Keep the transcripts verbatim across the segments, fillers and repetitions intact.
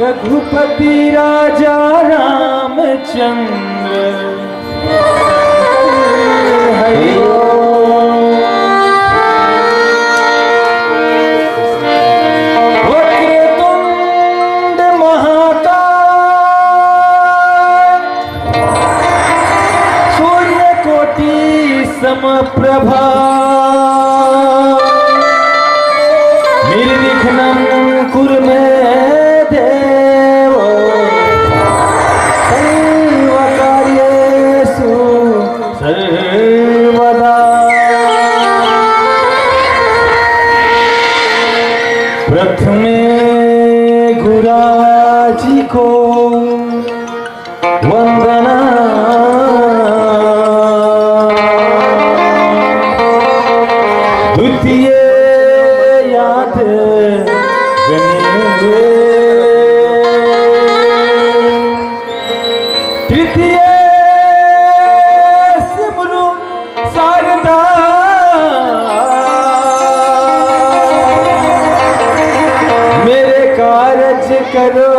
रघुपति राजा रामचंद्र हरि। वक्रतुंड महाकाय सूर्यकोटि समप्रभा। निर्विघ्नं कुरु मे देव सर्वकार्येषु सर्वदा। प्रथमे गुराजी को वंदना। द्वितीय याद गणेश। तृतीय सिमरू शारदा। मेरे कारज करो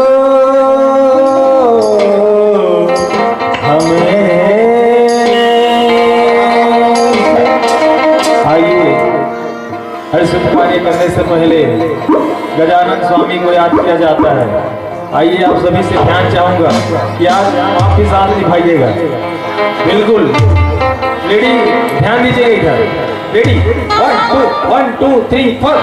हमें। आइए, हर शुभ कार्य करने से पहले गजानन स्वामी को याद किया जाता है। आइए, आप सभी से ध्यान चाहूंगा कि आज आप भी साथ निभाइएगा। बिल्कुल, रेडी, ध्यान दीजिएगा इधर। Ready, one two, one two three four.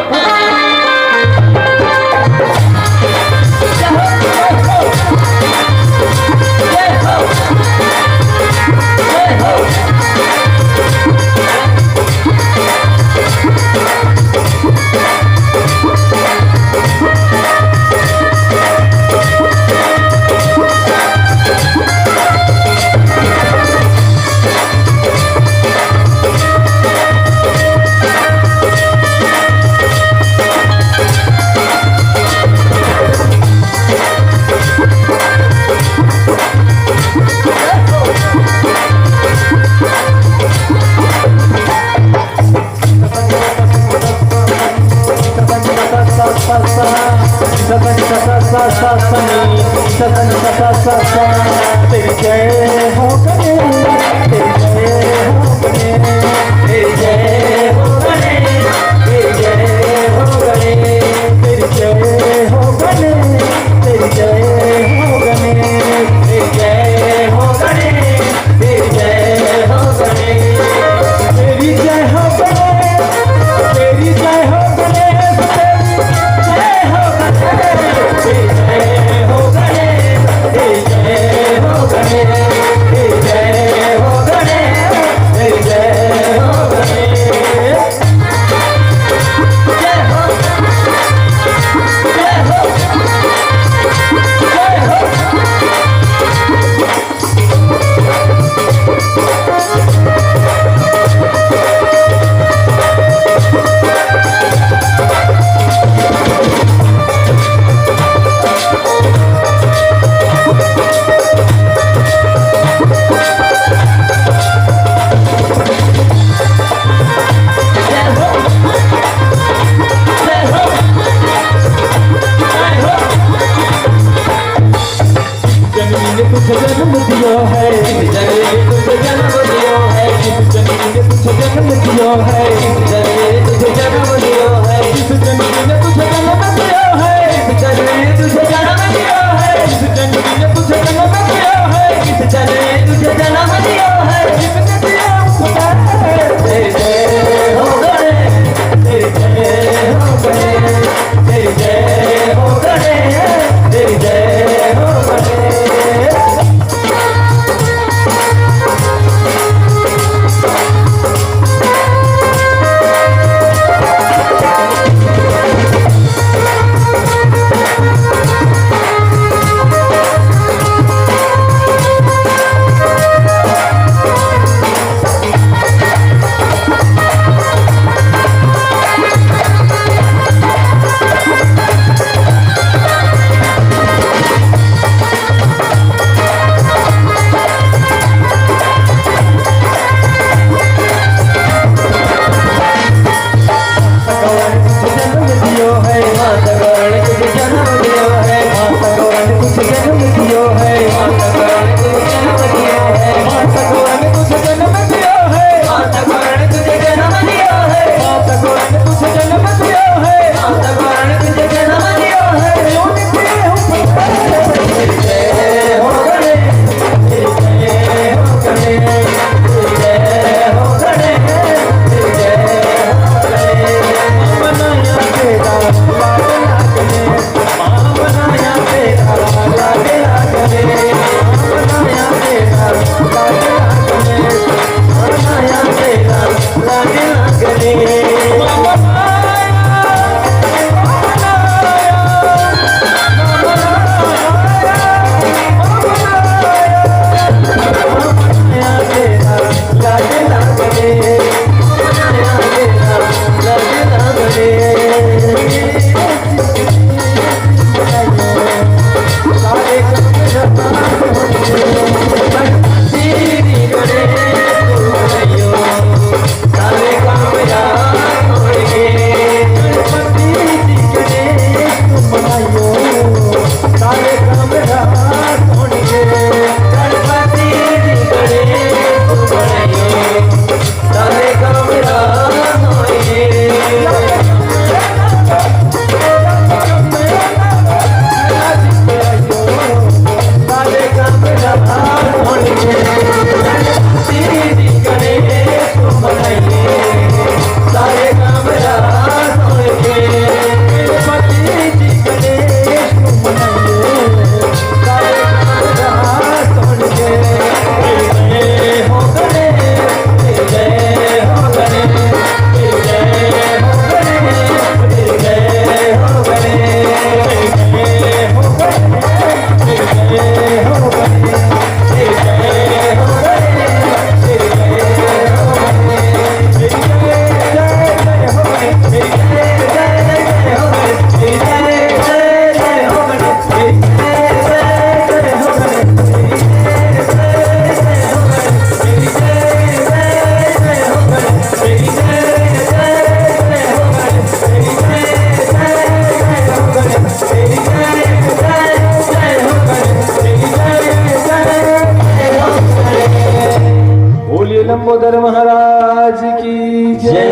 बोलिए लंबोदर महाराज की जय।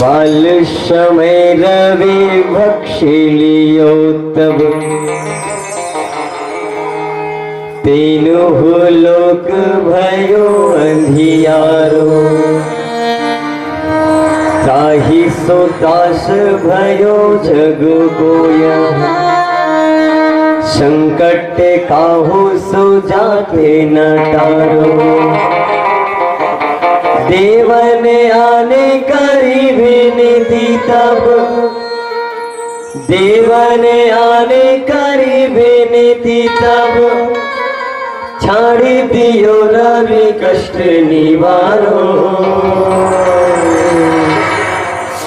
बाल समय रवि भक्ष लियो तब, तीनों लोक भयो अंधियारो। ताहि सो तास भयो जग कोय, संकट काहू सो जाते न टारो। देवन आने करी विनती तब, देवन आने करी विनती तब, छाड़ी दियो रवि कष्ट निवारो।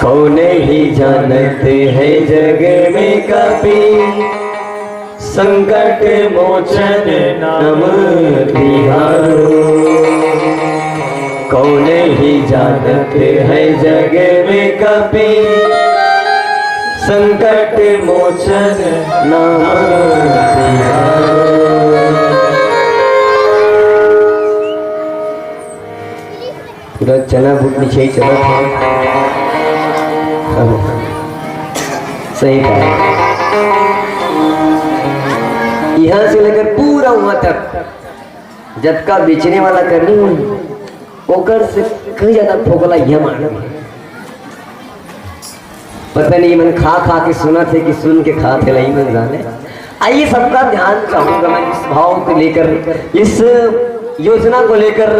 कौन ही जानत है जग में कपि, संकट मोचन नाम तिहारो। कौन ही जानत है जग में कपि, संकट मोचन नाम तिहारो। चना बूट मिछई चलत हे। हाँ, सही बात। यहाँ से लेकर पूरा वहाँ तक जतका बेचने वाला करनी हुई, ओकर से कहीं ज्यादा फोकला यह मार। पता नहीं, मन खा खा के सुनत हे कि सुन के खात हे, लई मन जाने। आइए, सबका ध्यान चाहूंगा मैं इस भाव को लेकर, इस योजना को लेकर,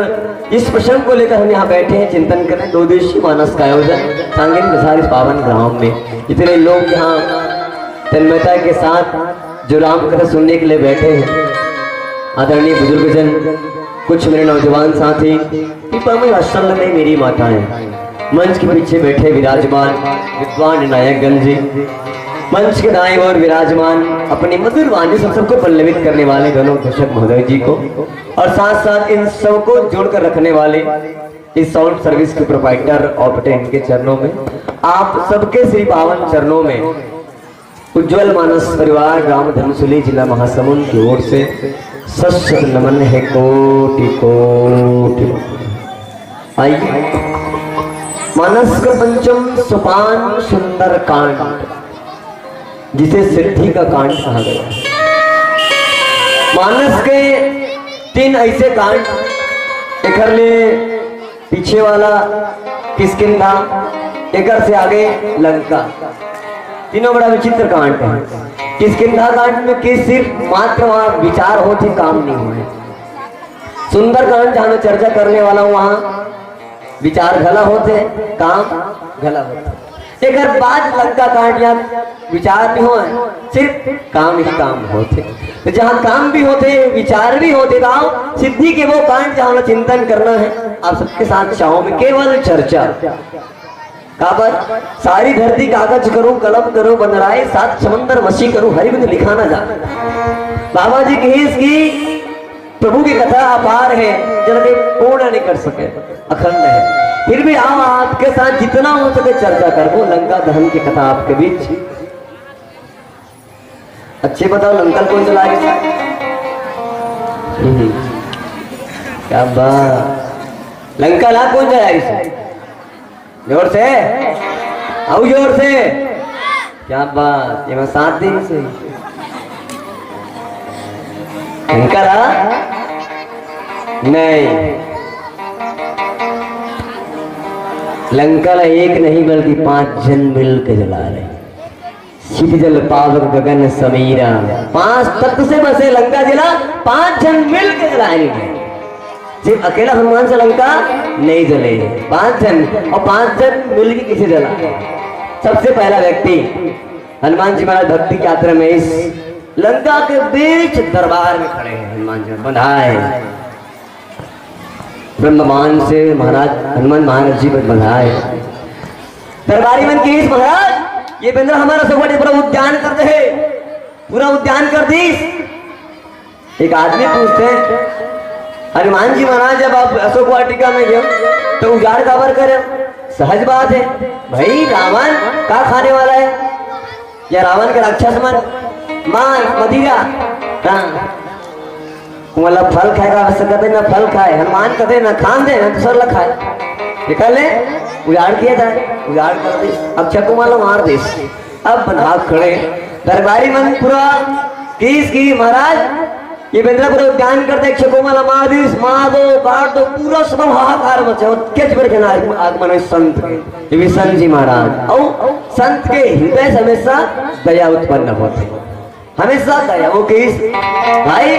इस प्रसंग को लेकर हम यहाँ बैठे हैं, चिंतन करें। दो दिवसीय मानस का आयोजन सांगिन बसार इस पावन ग्राम में, इतने लोग यहाँ तन्मयता के साथ जो राम कथा सुनने के लिए बैठे हैं। आदरणीय बुजुर्गजन, कुछ मेरे नौजवान साथी, कृपा में आश्रम में मेरी माताएं, मंच के पीछे बैठे विराजमान विद्वान नायकगण जी, मंच के दाएं ओर विराजमान अपनी मधुर वाणी से सबको पल्लवित करने वाले गणों दर्शक महोदय जी को, और साथ साथ इन सबको जोड़कर रखने वाले इस साउंड सर्विस के प्रोप्राइटर और पटेल के चरणों में, आप सबके श्री पावन चरणों में उज्जवल मानस परिवार ग्राम धनसुली जिला महासमुंद की ओर से सशत नमन है, कोटि कोटि। आइए, मानस का पंचम सोपान सुंदर कांड, जिसे सिद्धि का कांड कहा गया। मानस के तीन ऐसे कांड, एकर ले पीछे वाला किष्किंधा, एकर से आगे लंका। तीनों बड़ा विचित्र कांड है। किष्किंधा कांड में के सिर्फ मात्र वहाँ विचार होथे, काम नहीं होय। सुंदर कांड जहाँ में चर्चा करने वाला हूँ, वहाँ विचार घला होथे, काम घला होथे। एकर बाद लंका कांड या विचार नहीं होय, सिर्फ काम ही काम होथे। तो जहाँ काम भी होथे, विचार भी होथे, तो आओ सिद्धि के वो कांड जहाँ चिंतन करना है, आप सबके साथ चाहों में केवल चर्चा। काबर? सारी धरती कागज करूं, कलम करूं बनराए, सात समंदर मसी करूं, हरि बिन लिखा ना जाए। बाबा जी कहिस कि प्रभु की कथा अपार है, जल के पूर्ण नहीं कर सके, अखंड है। फिर भी हम आपके साथ जितना हो सके चर्चा करबो लंका दहन की कथा आपके बीच। अच्छे बताओ, लंका ल कोन जलाय रिहिस? हम्म। क्या बात, लंका ला कोन जलाय रिहिस? जोर से, अउ जोर से। क्या बात, ये मैं सात दिन से लंका ला नहीं, लंका ला एक नहीं बल्कि पांच जन मिल के जला रहे। क्षिति जल पावक गगन समीरा, पांच तत्व से बसे लंका जिला, पांच जन मिल के जलाए। सिर्फ अकेला हनुमान से लंका नहीं जले, पांच जन, और पांच जन मिल के किसे जला? सबसे पहला व्यक्ति हनुमान जी महाराज भक्ति के यात्रा में इस लंका के बीच दरबार में खड़े हैं। हनुमान जी बंधाए ब्रह्ममान से महाराज हनुमान महाराज जी पर बंधाए। दरबारी मन कहिस, महाराज, ये बेंदरा हमारा अशोक वाटिका पूरा उद्यान कर दे, पूरा उद्यान कर दिस। एक आदमी पूछथे, हनुमान जी महाराज, जब आप अशोक वाटिका में गए तो उजाड़ काबर करे? सहज बात है भाई, रावण का खाने वाला है? या रावण के राक्षस मन मांस, मदिरा, हाँ, ओला फल खाए का आवश्यकता है, ना फल खाए, हनुमान कथे ना खान दे, ना दूसर ला खाए। निकल ले, उजाड़ किया जाए, उजाड़ कर दे। अक्षय कुमार ला मार दे। अब बना खड़े दरबारी मन पूरा कहिस कि महाराज, ये बेंदरा पूरा उद्यान कर दे, अक्षय कुमार ला मार दिस, मार दो, काट दो, पूरा सब हाहाकार मचे, और केच बर के आगमन है संत के, ये भी संत जी महाराज। और संत के हृदय से हमेशा दया उत्पन्न होथे, हमेशा दया। वो कहिस, भाई,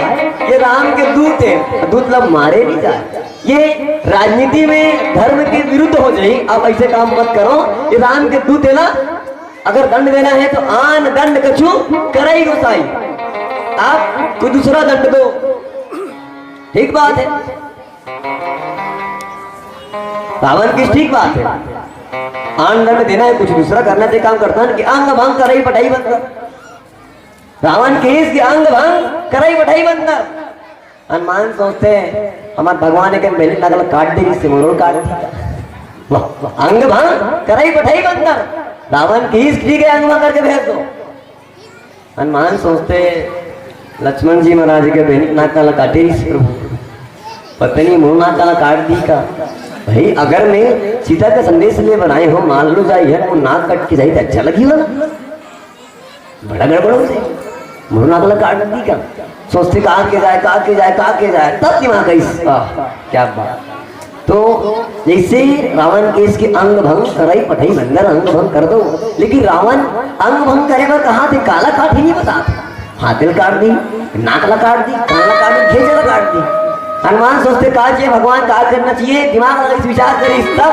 ये राम के दूत है, दूत ला मारे नहीं जाए, ये राजनीति में धर्म के विरुद्ध हो जाए, आप ऐसे काम मत करो। ये राम के दूत है ना, अगर दंड देना है तो आन दंड कछु करई गोसाई, आप कोई दूसरा दंड दो, ठीक बात है। रावण की ठीक बात है, आन दंड देना है, कुछ दूसरा करना चाहिए, काम करता है कि अंग भंग करई पटई बंद कर। रावण कहिस कि अंग भंग करई बठई बंदर। हनुमान सोचथे, हमार भगवान एक बेली नकल काट दे, इससे मोरो काट दी। वाह, वाह, अंग भंग करई बठई बंदर। रावण कहिस ठीक है, अंग भंग करके भेज दो। हनुमान सोचथे, लक्ष्मण जी महाराज के बेली नाक ला काटे रिहिस प्रभु, पता नहीं मोर नाक ला काट दी का। भाई, अगर मैं सीता का संदेश ले बनाए हो, मान लो जाए यार, वो नाक कट के जाए तो अच्छा लगी हो ना? बड़ा गड़बड़ हो जाए। मोर नाक ला काट दी का? सोचते कहाँ के जाए, कहाँ के जाए, कहाँ के जाए, तब दिमाग आई। आह, क्या बात। तो जैसे रावण के इसके अंग भंग कराई पठाई बंदर अंग भंग कर दो, लेकिन रावण अंग भंग करे बर कहाँ थे, काला काट ही नहीं बता। हाथ ला काट दी, नाक ला काट दी, कान ला काट दी, घेंच ला काट दी। हनुमान सोचते का चाहिए, भगवान का करना चाहिए, दिमाग लगा इस विचार करी, तब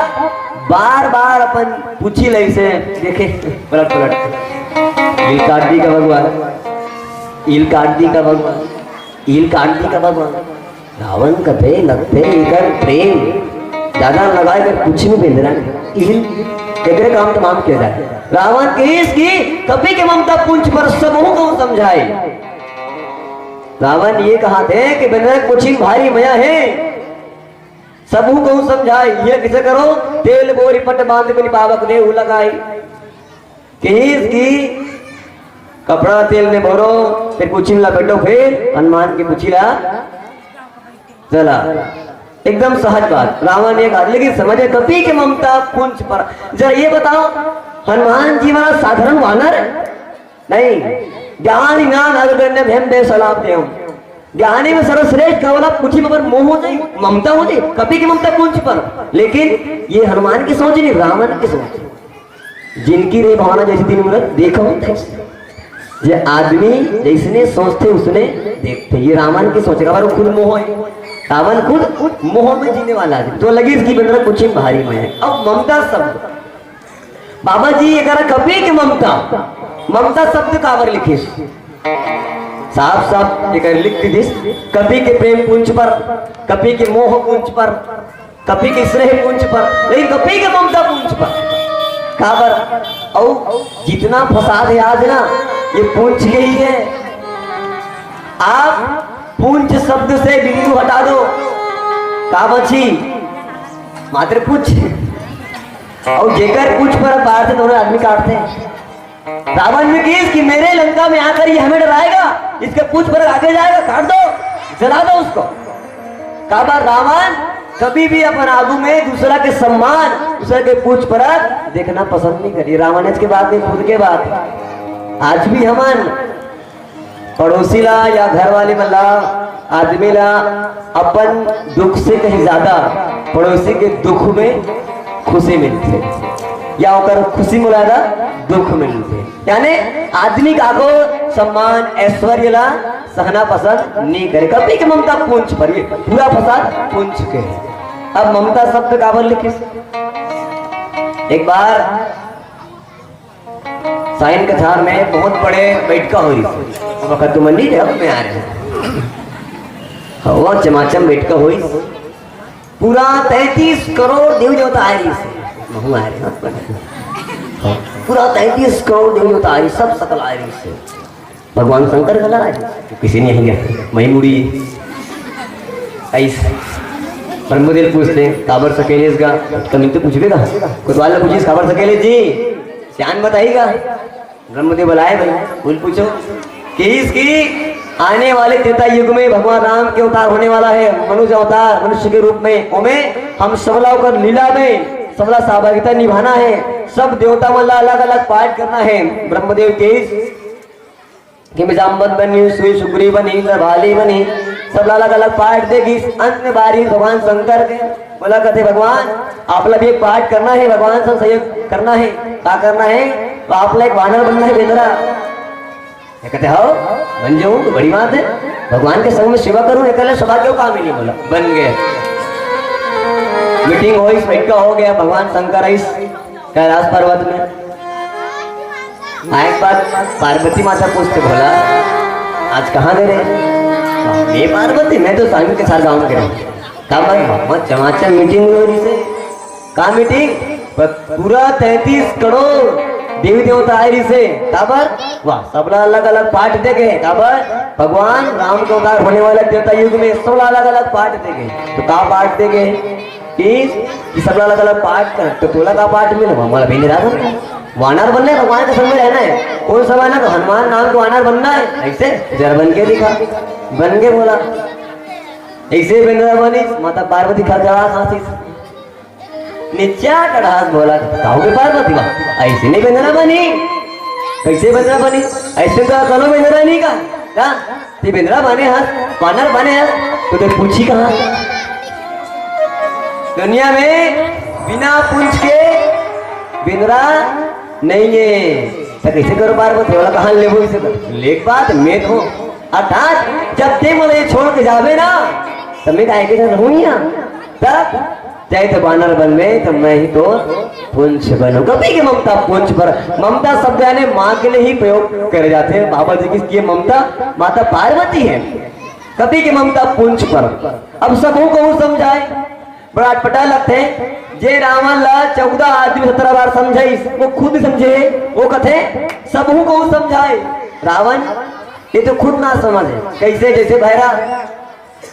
बार बार अपन पूछी लई से देखे, पलट पलट के। ईल काट दी का भगवान, ईल काट दी का भगवान, ईल काट दी का भगवान। रावण कथे लगथे एकर प्रेम ज्यादा लगाए कर कुछ नहीं बेंदरा। ईल एकरे काम तमाम किया जाए। रावण कहिस कि कपि के ममता पुंछ पर सबहु कहूँ समझाए। रावण ये कहा थे कि बेंदरा कुछ भारी मया है, सबहु कहूँ समझाए। ये किसे करो, तेल बोरी पट बांध बिन पावक देहु लगाए। कहिस कि कपड़ा तेल में भरो, फिर कुछ लपेटो, फिर हनुमान की पूछी ला चला। एकदम सहज बात। रावण ये कहा, लेकिन समझे कपि के ममता पुंछ पर। जरा ये बताओ, हनुमान जी वाला साधारण वानर है? नहीं। ज्ञान ज्ञान अग्रगण्य भेम दे सलाप देव। ज्ञानी में सर्वश्रेष्ठ का वाला पूछी मगर मोह हो जाए, ममता हो जाए, कपि के ममता पुंछ पर। लेकिन ये हनुमान की सोच नहीं, रावण की सोच। जिनकी रे भावना जैसी तीन मूरत देखो तैसे। जे आदमी जैसने सोचते उसने देखते। ये रावण की सोच, रावण खुद मोह है, रावण खुद मोह में जीने वाला आदमी। तो लगी इसकी बंदर कुछ ही भारी में है। अब ममता शब्द, बाबा जी एकरा कपि के ममता, ममता शब्द काबर लिखिस? साफ साफ एकर लिख दिस, कपि के प्रेम पुंछ पर, कपि के मोह पुंछ पर, कपि के स्नेह पुंछ पर, लेकिन कपि के ममता पुंछ पर। काबर? अउ जितना फसाद है आज ना, ये पुंछ के ही है। आप पुंछ शब्द से बिंदु हटा दो, का बची? मात्र पुंछ। अउ जेकर पुंछ पर बाढ़ से दोनों आदमी काटते हैं। रावण ने कहिस कि मेरे लंका में आकर ये हमें डराएगा, इसके पूछ पर आगे जाएगा, काट दो, जला दो उसको। काबर रावण कभी भी अपन आगू में दूसरा के सम्मान, दूसरा के पूछ पर देखना पसंद नहीं करी। रावण के बात नहीं, खुद के बात। आज भी हमन पड़ोसी ला या घर वाले मन ला, आदमी ला अपन दुख से कहीं ज्यादा पड़ोसी के दुख में खुशी मिलथे, या ओकर खुशी में ज्यादा दुख मिलथे। यानी आदमी का को सम्मान ऐश्वर्य ला सहना पसंद नहीं करे। कभी के ममता पूंछ पर, ये पूरा फसाद पूंछ के। अब ममता शब्द काबर लिखिस? एक बार साइन कछार में बहुत बड़े बैठका होइस। अब वक्त तुमन नहीं रहे, मैं आ रहे। हाँ, वो चमाचम बैठका होइस। पूरा तैंतीस करोड़ देव देवता आए रहिस। महू आए रहे। हाँ। पूरा तैंतीस करोड़ देव देवता आए रहिस, सब सकल आए रहिस। भगवान शंकर घला आए रहिस। किसी नहीं आएंगे, मैं मुड़ी आइस। ब्रह्मदेव पूछते, काबर सकेले इसका? कमी तो पूछबे का? कोतवाल ने पूछिस, काबर सकेले जी? सियान बताइएगा। ब्रह्मदेव बुलाए भाई, बोल पूछो। कहिस कि आने वाले त्रेता युग में भगवान राम के अवतार होने वाला है, मनुष्य अवतार, मनुष्य के रूप में। ओमे हम सबला ओकर लीला में सबला सहभागिता निभाना है। सब देवता मन ला अलग-अलग पाठ करना है। ब्रह्मदेव कहिस कि मैं जामवंत बनी, सुई सुग्रीव बनी, प्रभाली बनी, सबला अलग-अलग पाठ दे दिस। अंत में बारी भगवान शंकर के बोला, कहते, "भगवान, आप ला भी एक पाठ करना है, भगवान से सहयोग करना है।" का करना है? तो आप ला एक वानर बनना है, बेंदरा। ये कहते, "हाँ, बन जाऊँ तो बड़ी बात है, भगवान के संग में सेवा करूँ, एकला सौभाग्य का मिली।" बोला, बन गए। मीटिंग होइस, बैठका हो गया, भगवान शंकर आइस कैलाश पर्वत में। हाँ, एक बार पार्वती माता पूछते, बोला, "आज कहाँ गए रहे?" "मैं पार्वती, मैं तो साइमन के साथ गाँव में गए रहे।" का भाई, मामा चमाचम मीटिंग हो रहिसे। का मीटिंग? प-, पूरा तैंतीस करोड़ देवी देवता आए रहिसे। काबर? वाह, सबला अलग-अलग पाठ दे के। काबर? भगवान राम के अवतार होने वाला त्रेता युग में सबला अलग-अलग पाठ दे के। तो का पाठ दे के? कि, कि सबला अलग-अलग पाठ कर। तो तोला का पाठ मिले? हमला भी नहीं रहा। वानर बनना है, भगवान के संग में रहना है। कौन सा वानर? तो हनुमान नाम का वानर बनना है। ऐसे? जरा बन के दिखा। बन के बोला। ऐसे बेंदरा बनी, माता पार्वती खा खा खांसी। निचा डढ़ास बोला, "काहू के पार्वती बा? अइसे नहीं बेंदरा बनी।" "कइसे बेंदरा बनी? अइसे तो कोनो बेंदरा नहीं का।" "का? ते बेंदरा बने हस, बानर बने हस, तो ते पूछी कहाँ?" दुनिया में बिना पूंछ के बेंदरा नहीं है। त कइसे करो पार्वती वाला कहाँ लेबो इसे? लेक बात मैं तो, अर्थात जब ते मोला ये छोड़ के जाबे ना, तब मैं काय के साथ रहूँ यहाँ? तब चाहे तो बानर बन में, तो मैं ही तो पूंछ बनूं। कभी के ममता पूंछ पर, ममता शब्द यानी माँ के लिए ही प्रयोग करे जाते हैं। बाबा जी किसकी है ममता? माता पार्वती है। कभी के ममता पूंछ पर। अब सबहू कहूँ समझाए, बड़ा अटपटा लगथे। जे रावण ला चौदह आदमी सत्रह बार समझाइस, वो खुद समझे, वो कथे, "सबहू कहूँ समझाए।" रावण ये तो खुद ना समझे। कइसे? जइसे भैरा,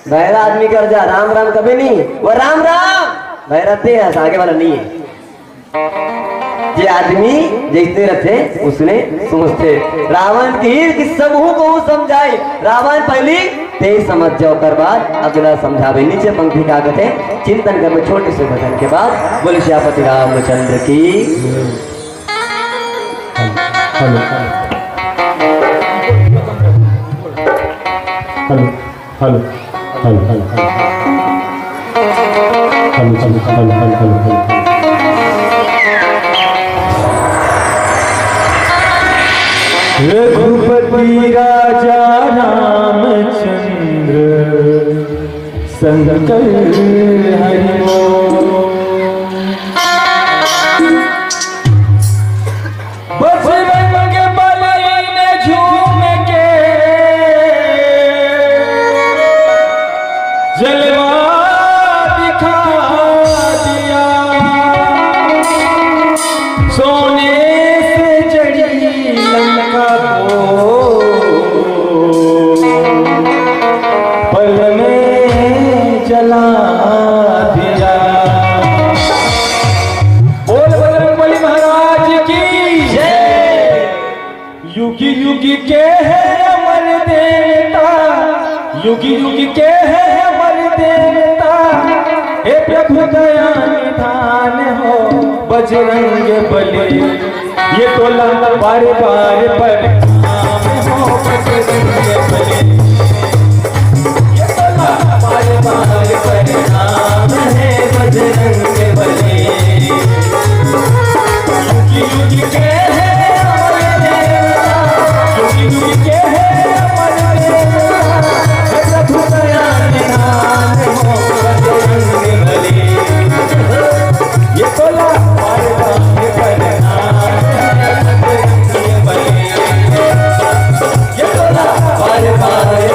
भैरा आदमी कर जा, "राम राम" कभी नहीं, वो "राम राम", भैरा ते है, आगे वाला नहीं है। जे आदमी जइसने रथे, उसने सोचथे। रावण कहिस कि सबहू कहूँ समझाए। रावण पहिली ते समझ जा, ओकर बाद अगला समझाबे। नीचे पंक्ति का कथे, चिंतन करबे छोटे से भजन के बाद। बोले सियापति रामचंद्र की। Hello, hello. Hello, hello, hello, hello. Hello, hello, hello, hello, hello, hello. Raghupati राजा रामचंद्र शंकर हरि बोल। बजरंग बली ने झूम के जलवा दिखा दिया। सोने से जड़ी लंका को पल में जला दिया। बोल बजरंग बली महाराज की जय। युग युग के है अमर देवता, युग युग के है अमर देवता, हे प्रभु दया निधान हो बजरंग बली। ये तोला बार बार प्रणाम हो बजरंग बली। ये तोला बार बार प्रणाम है बजरंग बली। युग युग के है अमर देवता, युग युग के है अमर देवता, हे प्रभु दया निधान हो बजरंग बली। ये तोला बार बार प्रणाम है बजरंग बली। ये तोला बार बार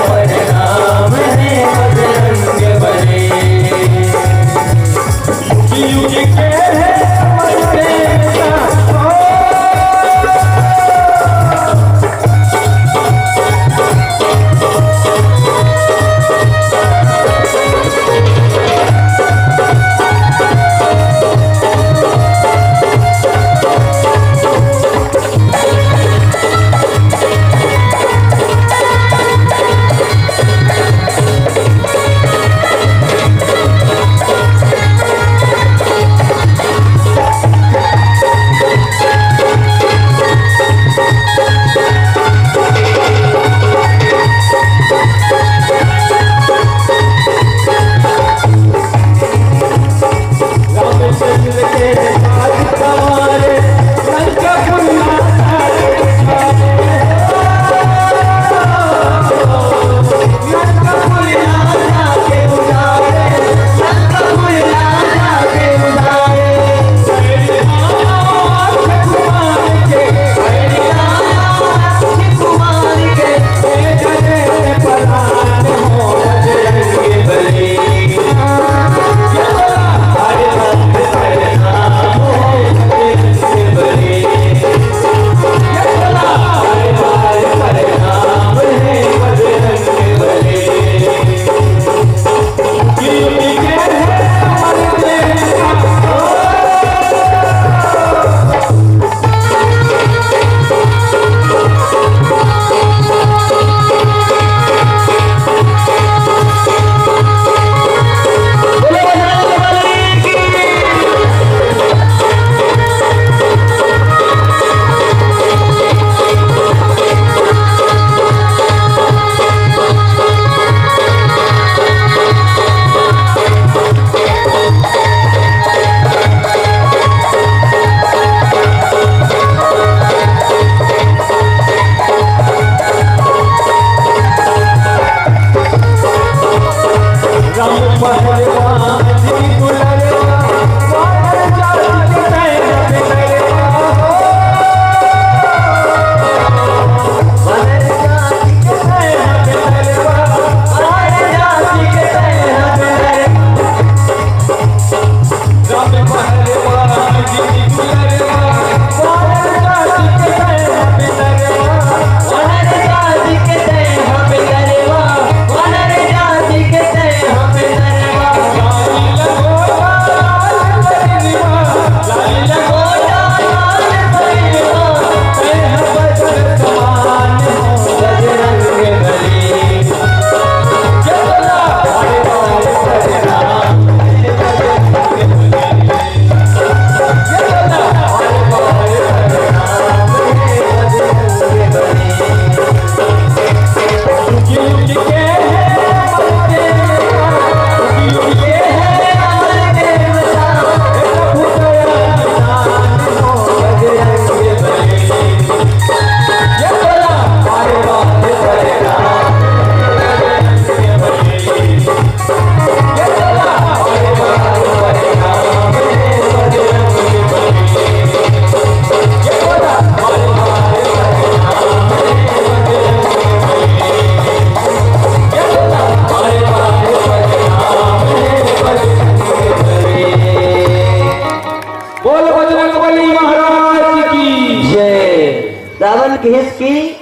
कि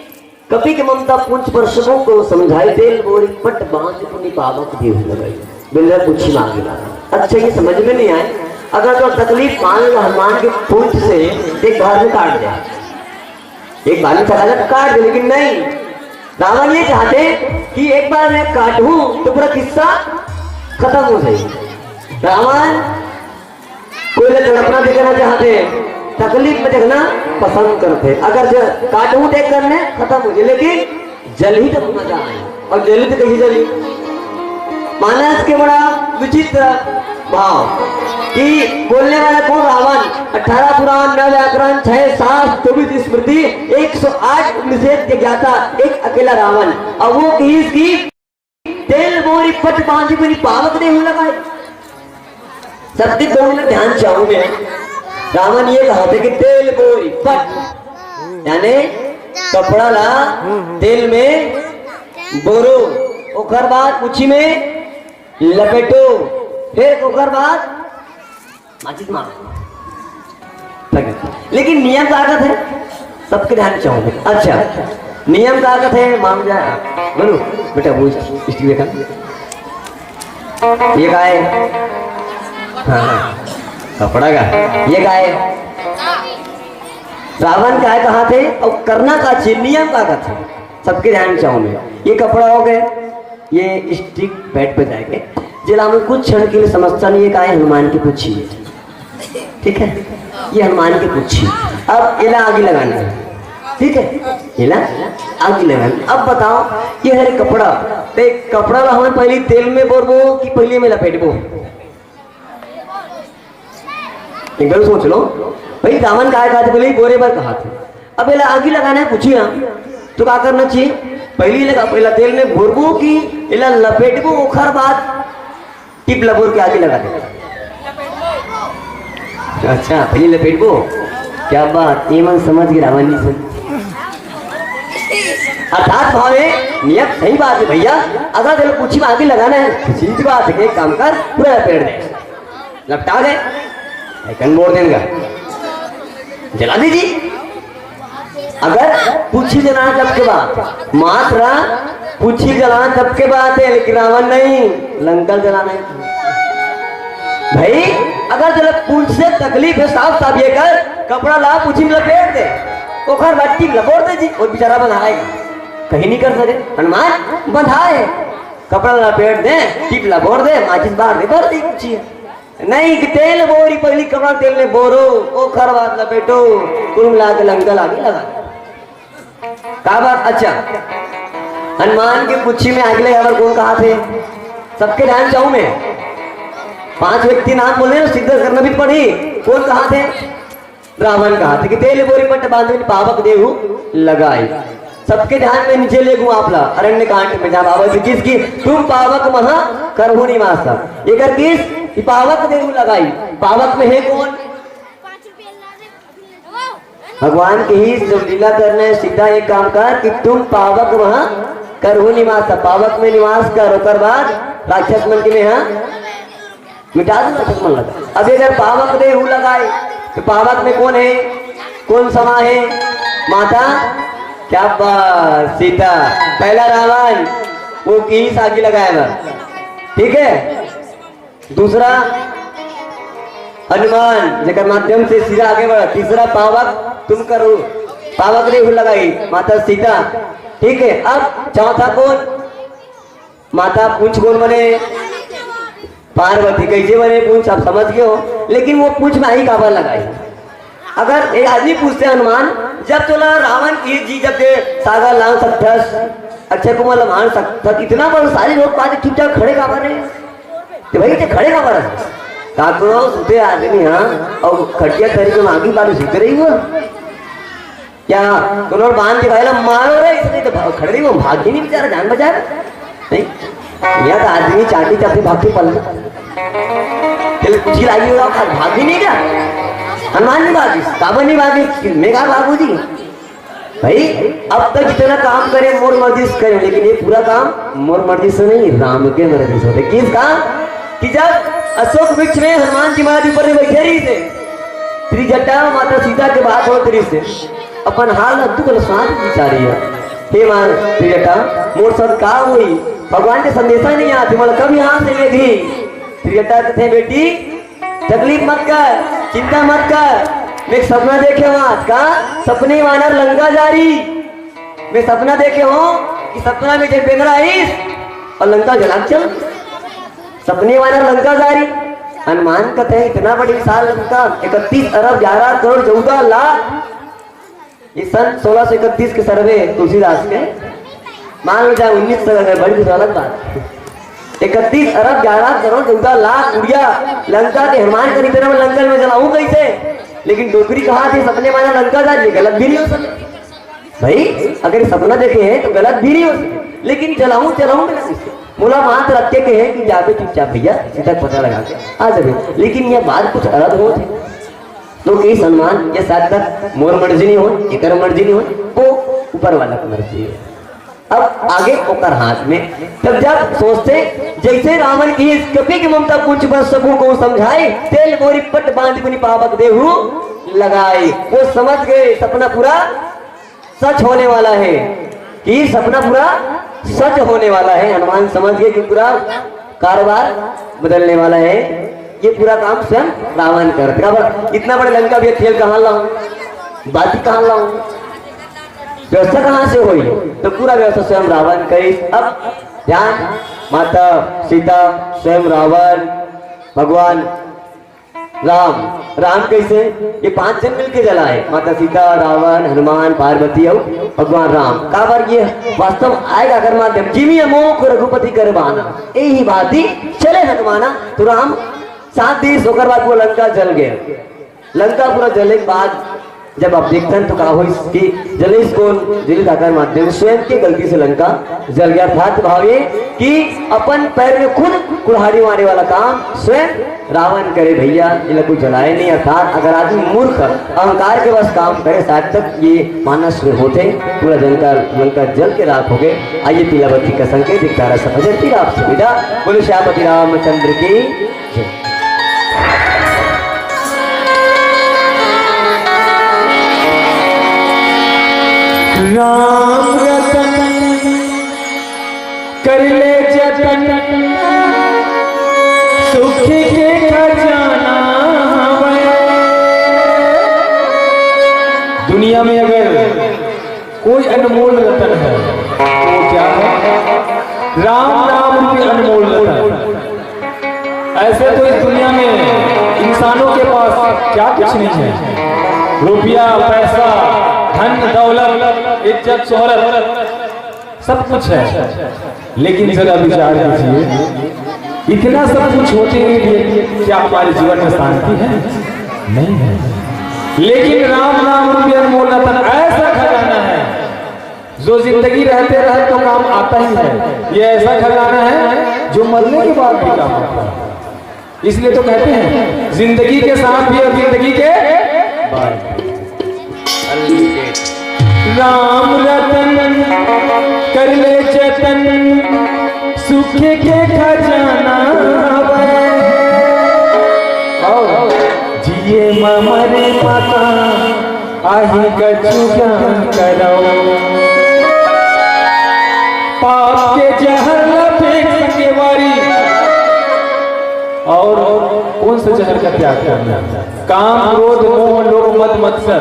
कपि के ममता पूंछ पर सबो को समझाई, तेल बोरी पट बांध पुनि पावक देहु लगाई। बिल्ला पूछी मांगे ला। अच्छा, ये समझ में नहीं आए, अगर तो तकलीफ मान लो हनुमान के पूंछ से, एक बार में काट दे, एक बार में चला जा काट दे, लेकिन नहीं, रावण ये चाहते कि एक बार मैं काटूं तो पूरा किस्सा खत्म हो जाए। रावण कोई ला तड़पना देखना चाहते, तकलीफ में देखना पसंद करते। अगर जो काटू देख करने खत्म हो जाए, लेकिन जल ही तो मजा आए। और जल ही तो कहीं जली। मानस के बड़ा विचित्र भाव कि बोलने वाला कौन? रावण। अठारह पुराण, नौ व्याकरण, छह शास्त्र, चौबीस स्मृति, एक सौ आठ उपनिषद के ज्ञाता एक अकेला रावण। और वो कही कि तेल बोरी पट बांधी पुनि पावक देहु लगाई। सबके दोनों में ध्यान चाहूं मैं। रावण ये कहा था कि तेल बोरी पट, यानी कपड़ा ला तेल में बोरो, ओकर बाद पूंछी में लपेटो, फिर ओकर बाद माचिस मार। लेकिन नियम का आगत है, सबके ध्यान चाहूंगे। अच्छा, नियम का आगत है, मान जा। बोलो बेटा, वो स्टिक देखा, ये का है? हाँ, हाँ, कपड़ा का। ये का है? रावण का है, कहा थे और करना का चाहिए, नियम का आगत है। सबके ध्यान चाहूंगे। ये कपड़ा हो गए, ये स्टिक बेड पे जाके जेला हम कुछ क्षण के लिए समस्या नहीं है, का है? हनुमान की पूछी। ठीक है, ये हनुमान की पूछी। अब एला आगी लगाना है, ठीक है, एला आगी लगाना। अब बताओ, ये हरे कपड़ा, देख, कपड़ा ला हमें पहले तेल में बोरबो कि पहले में लपेटबो? एक बार सोच लो भाई, रावण काय कहा थे, पहले ही बोरे बर कहा थे। अब एला आगी लगाना है, पूछी ना, तो का करना चाहिए? पहले लगा, पहला तेल में बोरबो कि एला लपेटबो, ओखर बाद टिप लबोर के आगे लगा दे। अच्छा, पहले लपेटबो। क्या बात, ये मन समझ गए, रावण जी से। अर्थात भावे नियत सही बात है भैया। अगर तेरे पूछी में आगे लगाना है तो सीधी बात है कि एक काम कर, पूरा लपेट दे, लपटा दे, आइकन मोड़ देगा, जला दीजिए। अगर पूछी जलाना तब के बात, मात्र पूछी जलाना तब के बात है, लेकिन रावण नहीं, लंका जलाना है। भाई, अगर तेला पूंछ से तकलीफ है, साफ साफ ये कर, कपड़ा ला, पूंछी में लपेट दे, ओखर बाद टिप लबोर दे जी, वो बेचारा बंधाएगा, कहीं नहीं कर सके। हनुमान बंधाए, कपड़ा लपेट दे, टिप लबोर दे, माचिस बार दे, भर दे पूंछी। नहीं कि तेल बोरी, पहली कपड़ा तेल में बोरो, ओखर बाद लपेटो, कुल मिला के लंका लागी लगा। का बात? अच्छा, हनुमान के पूंछी में आग लगे बर कौन कहा थे? सबके ध्यान चाहूं मैं। पांच व्यक्ति नाम बोले ना, सिद्ध करना भी पड़ी। कौन कहा थे? रावण कहा थे कि तेल बोरी पट बांधे पावक देहु लगाई। सबके ध्यान में नीचे ले गूं आप ला, अरण्य कांड में जहां बाबा जी किस की, तुम पावक महा करहु निवासा। एकर किस कि पावक देहु लगाई। पावक में है कौन? भगवान के ही जब लीला करना है, सीधा एक काम कर कि तुम पावक वहां करहु निवास, पावक में निवास कर, ओकर बाद राक्षस मन के में, हाँ, मिटा दो राक्षस मन लगा। अब अगर पावक दे हु लगाए तो पावक में कौन है, कौन समा है? माता। क्या बात, सीता। पहला रावण वो की सागी लगाए बर, ठीक है। दूसरा हनुमान, जेकर माध्यम से सीधा आगे बढ़ा। तीसरा पावक तुम करो, पावक देहु लगाई, माता सीता। ठीक है, अब चौथा कौन? माता पूंछ कौन बने? पार्वती। कैसे बने पूंछ, आप समझ गए हो, लेकिन वो पूंछ में आई काबर लगाई? अगर एक आदमी पूछते हनुमान, जब तोला रावण की जी जब दे सागर लांग सकथस, अक्षय कुमार ला मार सकथस, इतना बड़ा सारी लोग पास चुपचाप खड़े काबर रहे? तो भाई, ते खड़े काबर रहे? का करो, सुते आदमी, हाँ, और खटिया तरी के मांगी बालू सुते रही हुआ। क्या कोनो बांध के भाई ला मारो रे, इसने तो भाग, खड़े रही वो, भाग ही नहीं बेचारा, जान बचा रहा। नहीं, यहाँ तो आदमी चाटी चाटी भागते पल। तेरे कुछ ही लागी होगा, भाग, भाग ही नहीं क्या? हनुमान नहीं भागी, काबर नहीं भागी, मैं कहा भागू जी? भाई, अब तक जितना काम करे मोर मर्जी से करे, लेकिन ये पूरा काम मोर मर्जी से नहीं, राम के मर्जी से होते। किस काम? कि जब अशोक वृक्ष में हनुमान जी महाराज ऊपर में बैठे रही थे, त्रिजटा माता सीता के बात होत रही थे, अपन हाल ला दुख ल साथ बिचारी हे। हे माँ त्रिजटा, मोर साथ का होई? भगवान के संदेशा नहीं आते, मोला कब यहाँ से ले दी? त्रिजटा कथे, बेटी, तकलीफ मत कर, चिंता मत कर। मैं एक सपना देखे हूँ आज का, सपने वानर लंका जा रही। मैं सपना देखे हूँ कि सपना में जब बेंदरा आइस और लंका जला के चल। सपने वानर लंका जा रही। हनुमान कथे, इतना बड़ी विशाल लंका, इकतीस अरब ग्यारह करोड़ चौदह लाख, ये सन सोलह सौ इकतीस के सर्वे तुलसीदास के, मान लो चाहे उन्नीस सौ, अगर बड़ी कुछ अलग बात। इकतीस अरब ग्यारह करोड़ चौदह लाख उड़िया लंका के हनुमान के निकट में लंका में जलाऊं कैसे? लेकिन डोकरी कहा थी, सपने वानर लंका जा रही, गलत भी नहीं हो सकता भाई। अगर ये सपना देखे हैं तो गलत भी नहीं हो सकता, लेकिन जलाऊं, जलाऊं मैं कैसे? मोला मात्र रख के कहे कि जाबे चुपचाप भैया, सीधा पता लगा के आ जाबे, लेकिन ये बात कुछ अलग हो थी। तो कहिस हनुमान, ये शायद तक मोर मर्जी नहीं हो, एकर मर्जी नहीं हो, वो ऊपर वाला की मर्जी है। अब आगे ओकर हाथ में। तब जब सोचते, जैसे रावण की इस कपि की ममता कुछ बस सबू को समझाए, तेल बोरी पट बांध पुनि पावक देहु लगाए। वो समझ गए सपना पूरा सच होने वाला है, कि सपना पूरा सच होने वाला है। हनुमान समझ गए कि पूरा कारोबार बदलने वाला है। ये पूरा काम स्वयं रावण करते। अब इतना बड़े लंका भी खेल कहाँ लाऊं, बात कहाँ लाऊं, व्यवस्था कहाँ से हुई? तो पूरा व्यवस्था स्वयं रावण करी। अब ध्यान, माता सीता, स्वयं रावण, भगवान राम। राम कैसे? ये पांच जन मिलके जलाए, माता सीता, रावण, हनुमान, पार्वती और भगवान राम। काबर ये वास्तव आएगा अगर माध्यम, जिमी अमोख रघुपति कर बाना, यही बात ही चले हनुमाना। तो राम साथ दी, ओकर बाद वो लंका जल गए। लंका पूरा जले के बाद जब आप देखते हैं तो का हो कि जलेश कौन? जलेश आकर माध्यम, स्वयं के गलती से लंका जल गया। अर्थात भाव ये कि अपन पैर में खुद कुल्हाड़ी मारे वाला काम स्वयं रावण करे भैया, इला कोई जलाए नहीं। अर्थात अगर आदमी मूर्ख अहंकार के बस काम करे, शायद तक ये मानस में होते, पूरा जंगल लंका जल के राख हो गए। आइए पीला बत्ती का संकेत दिखता रहा सब भजन पीला आपसे विदा। बोले श्यामपति रामचंद्र की जय। राम रतन कर ले जतन, सुख के खजाना हवै। दुनिया में अगर कोई अनमोल रतन है, तो वो क्या है? राम नाम रूपी अनमोल रतन। ऐसे तो इस दुनिया में इंसानों के पास क्या कुछ नहीं है, रुपया, पैसा, धन, दौलत, इज्जत, शोहरत, सब कुछ है, लेकिन जरा विचार कीजिए, इतना सब कुछ होते हुए भी क्या हमारे जीवन में शांति है? नहीं है। लेकिन राम नाम रूपी अनमोल रतन ऐसा खजाना है जो जिंदगी रहते रहते तो काम आता ही है। ये ऐसा खजाना है जो मरने के बाद भी काम आता है। इसलिए तो कहते हैं, जिंदगी के साथ भी और जिंदगी के बाद। राम रतन कर ले जतन, सुख के खजाना हवै। जिए म मरे म का आही कछु ज्ञान करौ। पाप के जहर ला फेंक संगवारी। और कौन से जहर का त्याग करना है? काम, क्रोध, मोह, लोभ, मद, मत्सर,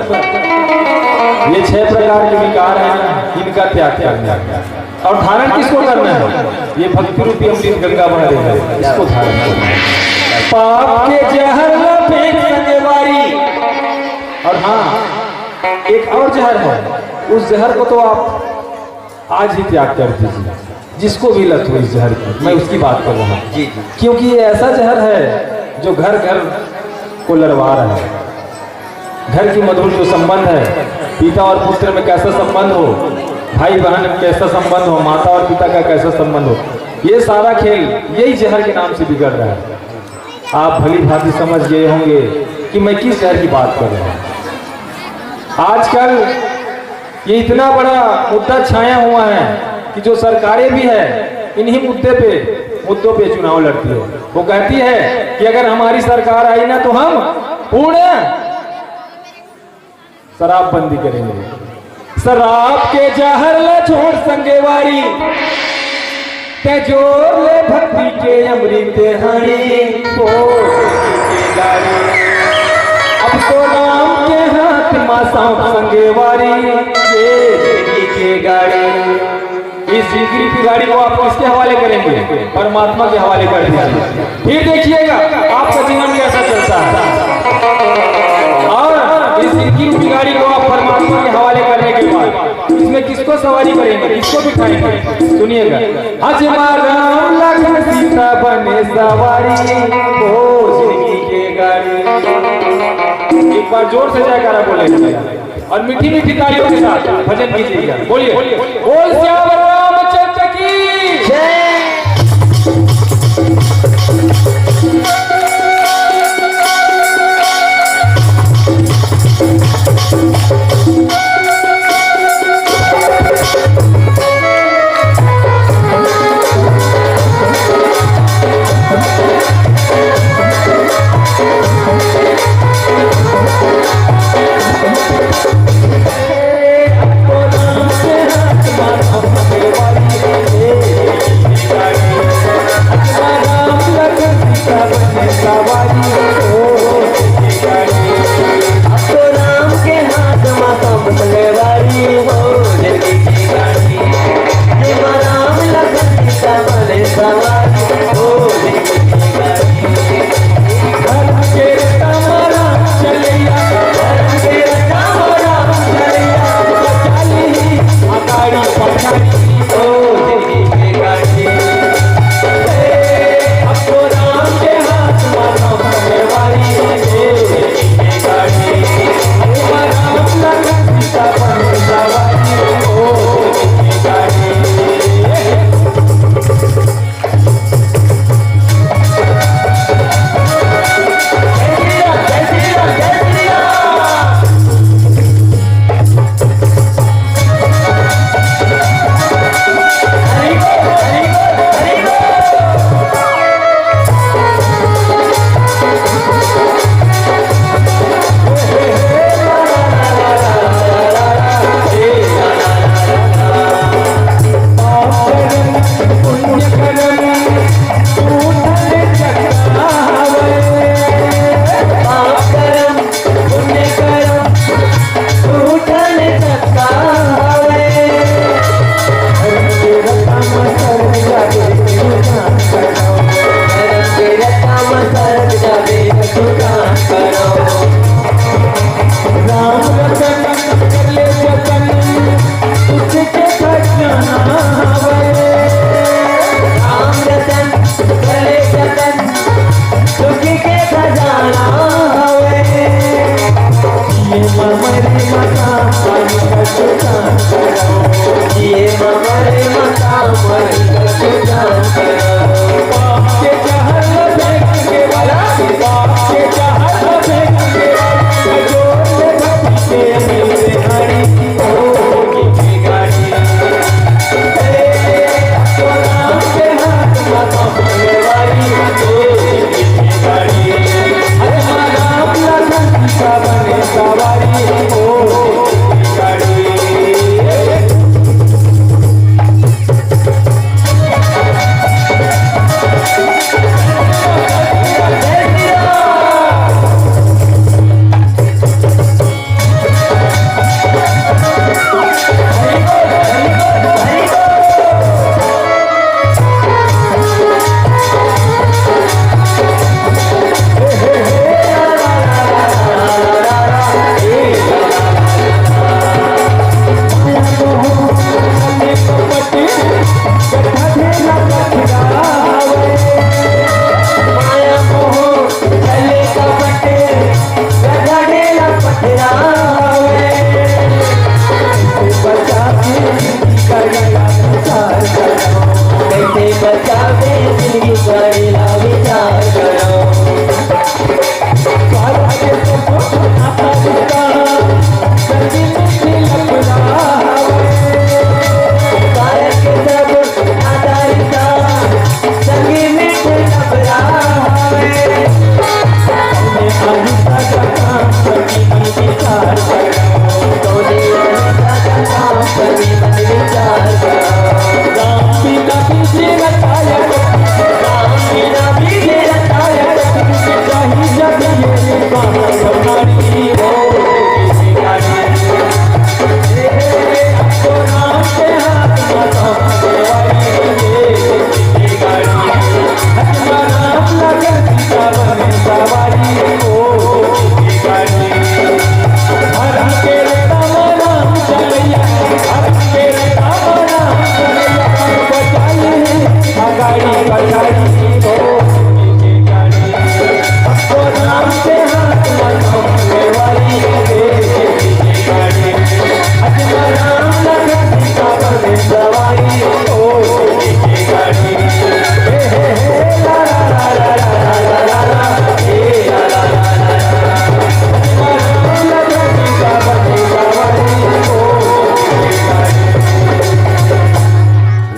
ये छह प्रकार के विकार हैं, इनका त्याग करना है। और धारण किसको करना है? ये भक्ति रूपी अमृत गंगा बह रही है, इसको धारण करना है। पाप के जहर ला फेंक संगवारी। और हाँ, एक और जहर है, उस जहर को तो आप आज ही त्याग कर दीजिए। जिसको भी लत हो इस जहर की, मैं उसकी बात कर रहा हूँ। जी, जी। क्योंकि ये ऐसा जहर है जो घर घर को लड़वा रहा है। घर की मधुर जो संबंध है, पिता और पुत्र में कैसा संबंध हो, भाई बहन में कैसा संबंध हो, माता और पिता का कैसा संबंध हो, ये सारा खेल यही जहर के नाम से बिगड़ रहा है। आप भली भांति समझ गए होंगे कि मैं किस जहर की बात कर रहा हूँ। आजकल ये इतना बड़ा मुद्दा छाया हुआ है कि जो सरकारें भी है, इन्हीं मुद्दे पे, मुद्दों पे चुनाव लड़ती है। वो कहती है कि अगर हमारी सरकार आई ना, तो हम पूर्ण शराबबंदी करेंगे। शराब के जहर ला छोड़ संगेवारी, ते जोर ले भक्ति के अमृत हाणी। ओ, अब तो राम के हाथ मा सौंप संगेवारी, ये जिंदगी के गाड़ी। इस जिंदगी की गाड़ी को आप किसके हवाले करेंगे? परमात्मा के हवाले कर दीजिए। फिर देखिएगा आपका जीवन कैसा चलता है। और इस जिंदगी की गाड़ी को आप परमात्मा के हवाले करने के बाद इसमें किसको सवारी करेंगे, किसको बिठाएंगे? सुनिएगा। हजमा राम लखन सीता बने सवारी, ओ जिंदगी के गाड़ी। एक बार जोर से जयकारा बोलेंगे। और मीठी मीठी तालियों के साथ भजन कीजिएगा। बोलिए, बोल सियावर रामचंद्र की जय।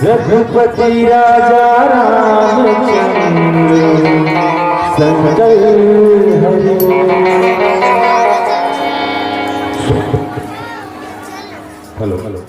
रघुपति राजा रामचंद्र शंकर हरि। Hello, hello.